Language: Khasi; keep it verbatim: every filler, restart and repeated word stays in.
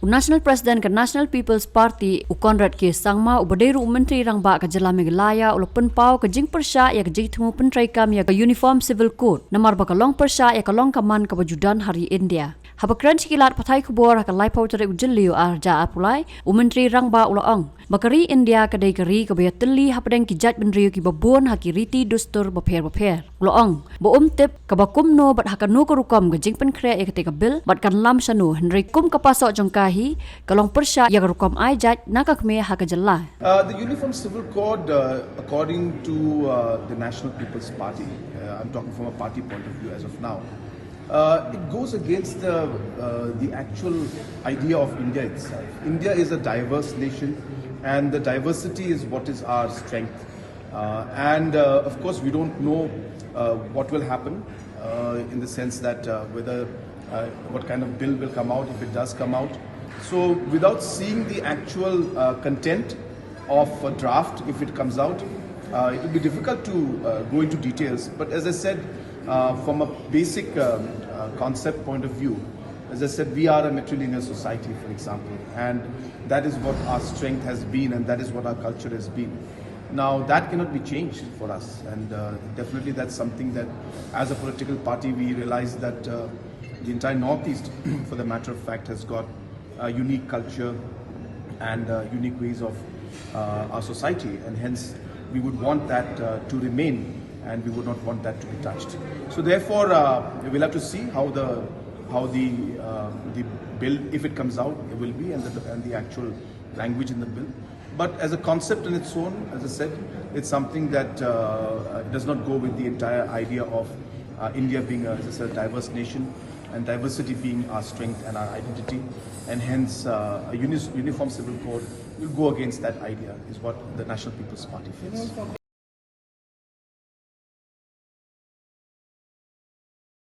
U National President ka National People's Party, u Conrad K Sangma, uba dei ruh u Myntri Rangbah ka jylla Meghalaya, u la pynpaw ka jingpyrshah ïa ka jingthmu pyntreikam ïa ka Uniform Civil Code, namar ba ka long pyrshah ïa ka long ka man kaba ju don ha ri India. Haba kren sha ki lad pathai khubor ha ka laiphew tarik u Jylliew arhajar arphew lai, u Myntri Rangbah u la ong ba ka ri India ka dei ka ri kaba ïatylli hapdeng ki jaitbynriew kiba bun ha ki riti dustur bapher bapher. U la ong ba um tip kaba kumno bad ha kano ka rukom ka jingpynkhreh ïa katei ka bill bad kan lam shano, hynrei kum ka pasok jong ka hi, ka long pyrshah ïa ka rukom ai jait na ka kmie ha ka jylla. Uh, the Uniform Civil Code, uh, according to uh, the National People's Party, uh, I'm talking from a party point of view as of now, uh, it goes against the, uh, the actual idea of India itself. India is a diverse nation, and the diversity is what is our strength. Uh, and uh, of course, we don't know uh, what will happen uh, in the sense that uh, whether uh, what kind of bill will come out, if it does come out. So, without seeing the actual uh, content of a draft, if it comes out, uh, it will be difficult to uh, go into details. But as I said, uh, from a basic um, uh, concept point of view, as I said, we are a matrilineal society, for example, and that is what our strength has been, and that is what our culture has been. Now, that cannot be changed for us, and uh, definitely that's something that, as a political party, we realize that uh, the entire Northeast, for the matter of fact, has got a unique culture and uh, unique ways of uh, our society, and hence we would want that uh, to remain, and we would not want that to be touched. So, therefore, uh, we'll have to see how the how the uh, the bill, if it comes out, it will be, and the, and the actual language in the bill. But as a concept in its own, as I said, it's something that uh, does not go with the entire idea of uh, India being a, as I said, a diverse nation, and diversity being our strength and our identity. And hence, uh, a uni- uniform civil code will go against that idea, is what the National People's Party feels.